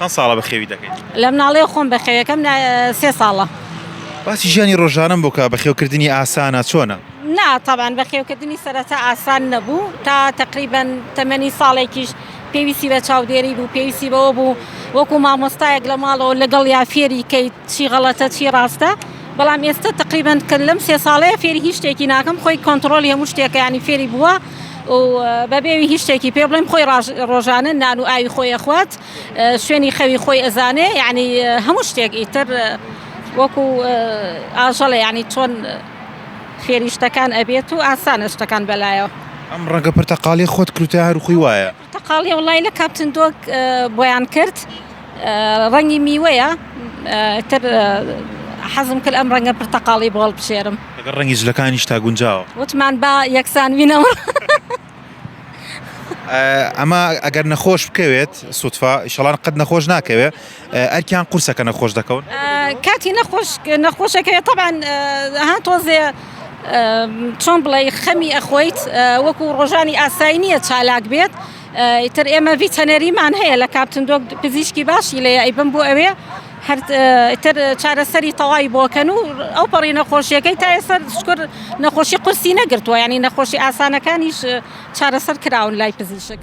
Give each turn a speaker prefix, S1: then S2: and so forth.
S1: چەند ساڵە بەخێوی دەکەیت؟
S2: لە مناڵیەوە خۆم بەخێویەکەم سێ ساڵە.
S1: باسی ژیانی ڕۆژانەم بۆ کە بەخێوکردنی ئاسانە چۆنە؟
S2: نا تەبعەن بەخێوکردنی سەرەتا ئاسان نەبوو تا تەقریبەن تەمەنی ساڵێکیش پێویستی بە چاودێری بوو پێویستی بەوە بوو وەکو مامۆستایەک لە ماڵەوە لەگەڵیا فێری کەیت چی غەڵەتە چی ڕاستە بەڵام ئێستا تقریبان کە لەم سێ ساڵەیە فێری هیچ شتێکی ناکەم خۆی کۆنتڕۆلی هەموو شتێکە ینی فێری بووە و بەبێوی هیچ شتێکی پێ بڵێم خۆی ڕۆژانە نان و ئاوی خۆی ئەخوات شوێنی خەوی خۆی ئەزانێ یعنی هەموو شتێک ئیتر وەکو ئاژەڵێ ینی چۆن فێری شتەکان ئەبێت و ئاسانە شتەکان بەلایەوە.
S1: ئەم ڕەنگە پرتەقاڵیە خۆت کردوتە هەر خۆی وایە؟
S2: پرتەقاڵیە وڵی لە کاپتن دۆگ بۆیان کرد ڕەنگی میوەیە تر حەزم کرد ئەم ڕەنگە پرتەقاڵی بۆ هەڵبژێرم.
S1: لەگەڵ ڕەنگی جلەکانیش تا گونجاوە.
S2: وتمان با یەکسان بینەوە.
S1: ئەمە ئەگەر نەخۆش بکەوێت سوتفا ئیشەڵان قەت نەخۆش ناکەوێ ئەرکیان قورسە کە نەخۆش دەکەون
S2: کاتی نەخۆش نەخۆشەکەوێت طبعا ها تۆزێ چۆن بڵێ خەمی ئەخۆیت وەکو ڕۆژانی ئاسایی نییە چالاک بێت ئیتر ئێمە ڤیتەنەریمان هەیە لە کاپتن دۆک پزیشکی باشی لێ ئەیبم بۆ ئەوێ هەر ئیتر چارەسەری تەواوی بۆکەن و ئەو پەڕی نەخۆشیەکەی تا ئێستا شکر نەخۆشی قورسی نەگرتووە ینی نەخۆشی ئاسانەکانیش چارەسەر کراون لای پزیشک.